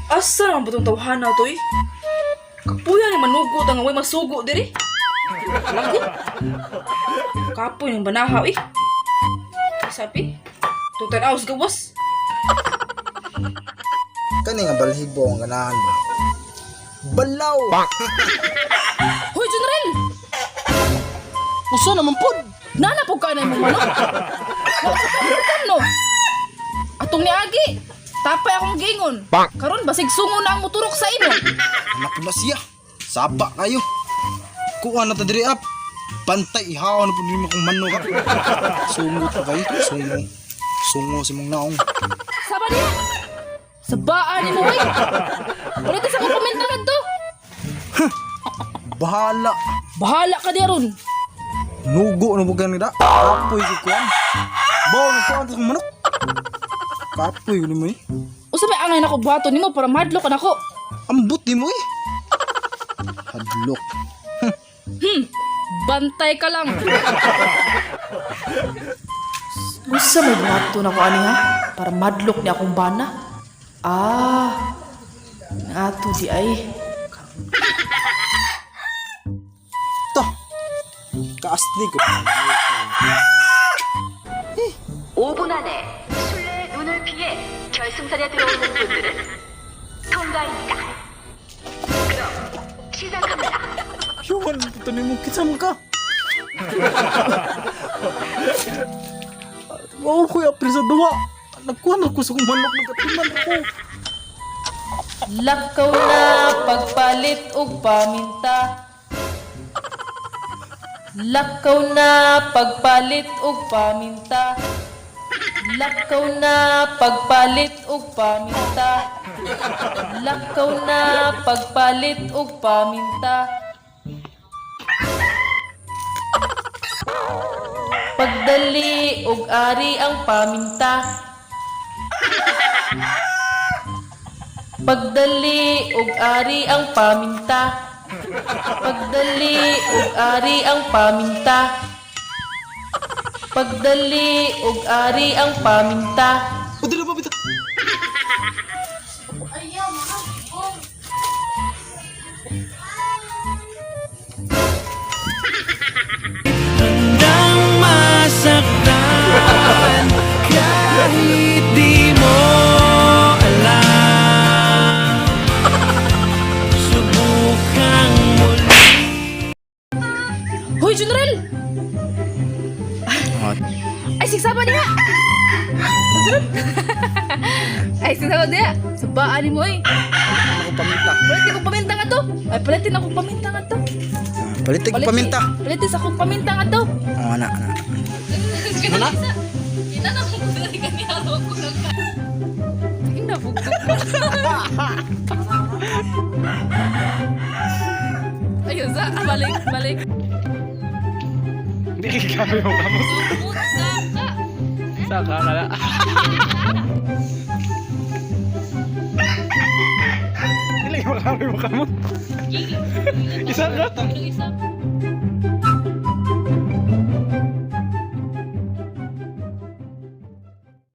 Asa naman ba itong tawhana to eh? Kapuya ni manugot ang away masugo diri. Lagot. Kapoy ng banahaw eh. Sabi, tutan aos gawas. Kani nga balhibo ang ganahan ba? Balaw! Hoy, General! Usa naman pod! Nana po ka na imong manok. Wa no. Atong niagi. Tapay akong gingon. Karon basig sungo na ang muturok sa imo. Anak na siya. Saba kayo. Kuha na ta diri up. Bantay ihaw na pud nimo kung manok ka. Sungo ta kayo. Sungo. Sungo si mong naong. Saba niya. Sabaan nimo oy. Ulit sa akong paminta kadto. Bahala. Bahala ka di aron. Nugo na bugan nila. Kapoy ko kuan. Baw na kuan ta kong manok. Kapoy ni mo eh. Usa may angay nako buhaton nimo para madlok ka nako. Ambot ni mo eh. Hadlok. Bantay ka lang. Usa may buhaton ako ani ha para madlok ni akong bana. Ah. Ato di ay. To. Kaastig ko. 5분 안에 술래의 눈을 피해 결승선에 들어오는 분들은 통과입니다. 그럼 시작합니다. Human puto nimo kinsa man ka? Wow, kuya, presa duwa. Nagkuha na ko sa kong manok, nagkatuman ako. Lakaw na pagpalit og paminta. Lakaw na pagpalit og paminta. Lakaw na pagpalit og paminta. Lakaw na pagpalit og paminta. Pagdali og ari ang paminta. Pagdali og ari ang paminta. Pagdali og ari ang paminta. Pagdali og ari ang paminta. O, dili ba, bita? Handang masaktan kahit di mo alam. Subukang muli. Hoy, General! Ay, sigsaba niya! Ay, sigsaba niya! Sabaan ni mo eh. Ako paminta. Palitin akong paminta nga to. Ay, palitin akong paminta nga to. Palitig ko paminta. Palitin sa akong paminta nga to. Oh, ana, ana. Ano? Inana ko dali kaniya ko lang. Ina bugto. Ayun sa balik balik. Hindi kami mo kamo. Sumut saka. Saka ka na. Hindi mo kami mo kamo. Isa ka? Isa.